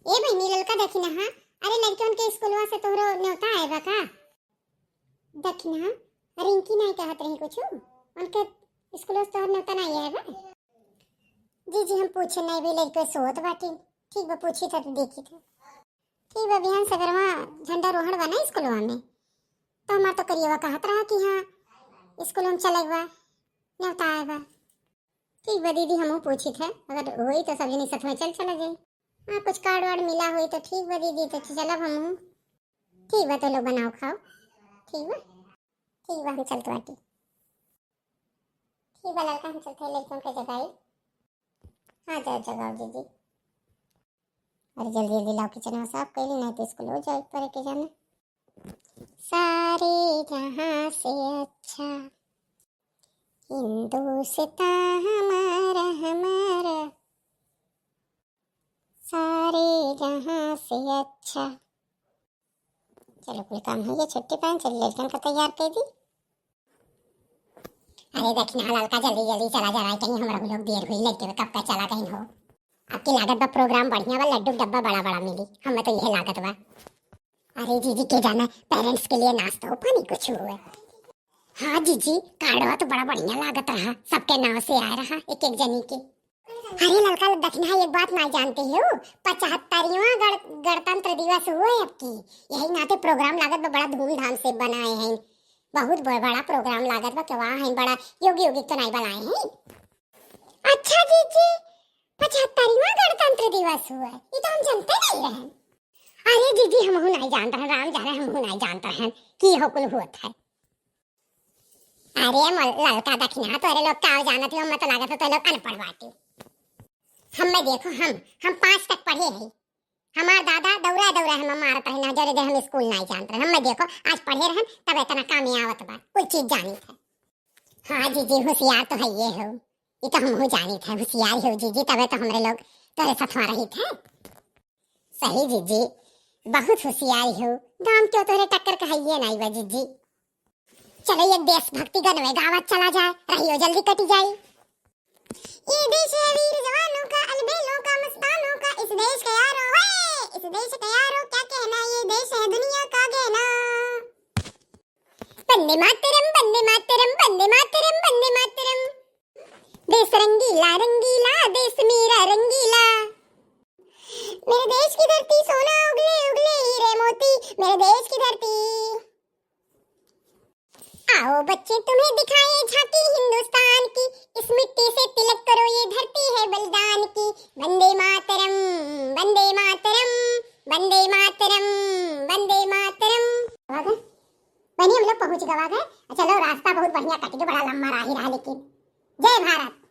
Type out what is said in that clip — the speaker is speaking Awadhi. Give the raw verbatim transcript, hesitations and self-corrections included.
ए बहिनी, ललका दखिनहा, अरे लड़कन के स्कूलवा से तोहरो न्योता आए बा का? दखिनहा, रिंकी नाई कहत रही कुछ, उनके स्कूलवा से तोहर न्योता नाई आए बा? जी जी, हम पूछे नाई भी, लड़के सोत बाटी। ठीक बा, पूछी था तो देखी था। ठीक बा, बिहान सगरवा झंडारोहण बा ना स्कूलवा में, तो हमार तो करिएवा कहत रहा कि हाँ, स्कूल में चले बा, न्योता आए बा। ठीक बा दीदी, हमहू पूछित है, अगर होई तो सब जनी साथ में चल चला जाई। हाँ, कुछ कार्ड वार्ड मिला होई तो ठीक बा दीदी, तो चलब हमहू। ठीक बा, तो लोग बनाओ खाओ। ठीक बा, ठीक बा, हम चलत बाटी। ठीक बा ललका, हम चलत है, लड़कन के जगाई। हाँ, जाओ जगाओ दीदी। अरे जल्दी जल्दी लाओ, किचनवा साफ कइली, नहीं तो स्कूल हो जाए परे के जाने। सारे जहाँ से अच्छा हिंदुस्तान हमारा, हमारा, सारे जहाँ से अच्छा। चलो, कुल काम हो गया, छुट्टी पाएं, चलो लड़कन का तैयार कर दी। अरे दखिनहा, ललका, जल्दी जल्दी चला जा रहा है, कहीं हमरा लोग देर हुई, लड़के में कब का चला कहीं हो। आपकी लागत बा प्रोग्राम बढ़िया बा, लड्डू डब्बा बड़ा बड़ा मिली, हमें तो यह लागत बा। अरे दीदी, के जाना, पेरेंट्स के लिए नाश्ता पानी कुछ हुए। हाँ जीजी, कार्डवा तो बड़ा बढ़िया लागत रहा, सबके नाव से आए रहा एक एक जनी के। अरे ललका दखिनहा, एक बात ना जानते हो, पचहत्तरवाँ गण-, गणतंत्र दिवस हुए अबकी, यही नाते प्रोग्राम लागत बा, बड़ा धूमधाम से बनाए हैं, बहुत ब-, बड़ा प्रोग्राम लागत बा, के वाह है, बड़ा योगी योगी तो नहीं बनाए हैं। अच्छा जीजी, पचहत्तरवाँ गणतंत्र दिवस हुए, ये तो हम जानते नहीं रहे। अरे जीजी, हमहू नहीं जानत रहन, राम जाने, हमहू नहीं जानत रहन कि हो कुल होत है। अरे मल-, ललका दखिनहा, तोरे लोग का जानत हो, हमें तो लागत है तोरे लोग अनपढ़ बाटे। हमें देखो, हम, हम पाँच तक पढ़े हैं। हमार दादा दौरा दौरा हमें मारत रहे ना, जरे दे हम स्कूल नहीं जानत रहे। हमें देखो, आज पढ़े रहन, तब इतना काम में आवत बा, कुल चीज जानित है। हाँ जीजी, होशियार तो है ये हो, ये तो हमहू जानित है, होशियार हो जीजी, तबे तो हमरे लोग तोरे साथ रहित है। सही जीजी, बहुत होशियार हो, गाम क्यों तोरे टक्कर का है ये नहीं बा जीजी। चलो, एक देशभक्ति गनवे गावत चला जाए, रहियो जल्दी कटी जाए। ये देश है वीर जवानों का, अलबेलों का, मस्तानों का, इस देश का यारो है, इस देश का यारो क्या कहना, ये देश है दुनिया का गहना। वंदे मातरम, वंदे मातरम, वंदे मातरम, वंदे मातरम। देश रंगीला रंगीला, देश मेरा रंगीला। मेरे देश की धरती सोना उगले उगले हीरे मोती, मेरे देश की धरती। आओ बच्चे, तुम्हें दिखाएं झांकी हिंदुस्तान की, इस मिट्टी से तिलक करो, ये धरती है बलिदान की। वंदे मातरम, वंदे मातरम, वंदे मातरम, वंदे मातरम। बनी, हम लोग पहुंच गवा गए। चलो, रास्ता बहुत बढ़िया कट गया, बड़ा लंबा राही रहा, लेकिन जय भारत।